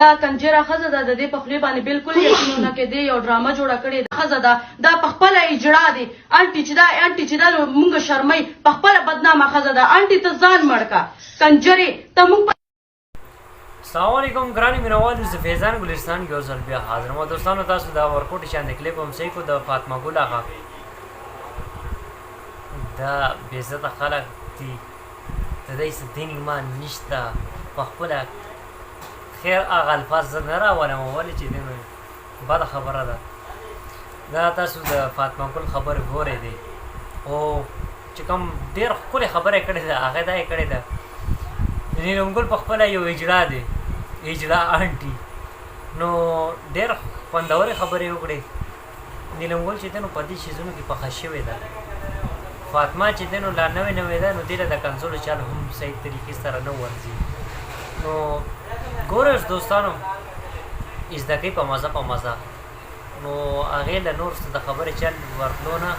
دا کنجره ښځه ده، د دې په خولې باندې بالکل یقین نه کېدی. یو ډرامه جوړه کړې ده، ښځه ده دا په خپله اجړا دی. انټي چې دا انټي چې دا مونږ شرمئ، په خپله بدنامه ښځه ده. انټي ته ځان مړ کا کنجرې ته مونږ. السلام علیکم ګرانی مینوالو، زه فیضان ګلستان یو ځل بیا حاضر ما. دوستانو، تاسو دا ورکوټ شان د کلیپ هم صحیح کو د فاطمه ګل. هغه دا بې عزته خلک دي، د دې څه دین ایمان نشته په خپله. خیر، هغه الفاظ زه نه راولم، ولې چې دی نو بده خبره ده. دا تاسو د فاطمه ګل خبرې ګورئ دی او چې کوم ډېر ښکلې خبره کړې ده، هغه دا یې کړې ده، نیلم ګل په خپله یو اجړا دی، اجړا آنټي. نو ډېر خوندورې خبرې وکړې. نیلم ګل چې دی نو په دې شیزونو کې پخه شوې ده. فاطمه چې دی نو لا نوې نوې ده، نو دې له د کنځلو چل هم صحیح طریقې سره نه ورځي. نو ګورئ اوس دوستانو، زده کوي په مزه په مزه. نو هغې له نور څه د خبرې چل ورتلو نه،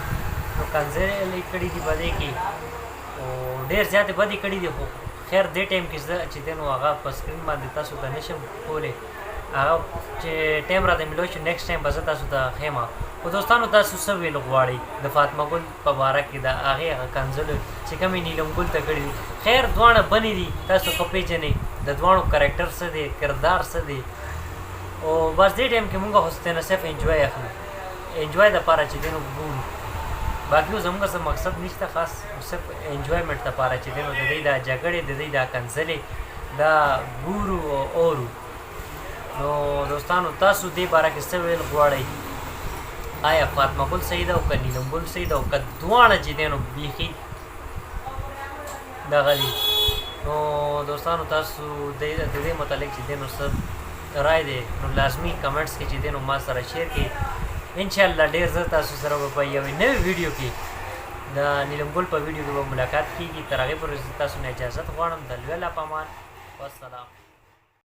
نو کنځلې کړي دي په دې کې او ډېر زیاتې بدې کړي دي. خو خیر، دې ټایم کې زه چې دی نو هغه په سکرین باندې تاسو ته نشم کولی. هغه چې ټایم راته ملو شو، نیکسټ ټایم به زه تاسو ته ښیم. خو دوستانو، تاسو څه ویل غواړئ د فاطمه ګل په باره کې، د هغې هغه کنځلو چې کومې نیلم ګل ته کړي دي؟ خیر، دواړه بنې دي، تاسو ښه پېژنئ د دواړو کرکټر څه دی، کردار څه دی. او بس دې ټایم کې مونږ خو ستنه صرف انجوای اخلو، انجوای د پاره چې دی نو ګورو. باقي اوس زمونږ څه مقصد نشته خاص، صرف انجوایمنټ لپاره چې دی نو د دې دا جګړې، د دې دا کنځلې دا ګورو او اورو. نو دوستانو، تاسو دې باره کې څه ویل غواړئ؟ آیا فاطمه ګل صحیح ده او که نیلم ګل صحیح ده او که دواړه چې دی نو بیخي دغه دي؟ نو دوستانو، تاسو د دې متعلق چې دی نو څه رائے دی، نو لازمي کمنټس کې چې دی نو ما سره شیر کړئ. ان شاء الله ډیر زر تاسو سره به په یوې نوې ویډیو کې، د نیلم ګل په ویډیو کې به ملاقات کیږي. تر هغې پورې تاسو نه اجازت غواړم. د لوی الله په امان، والسلام.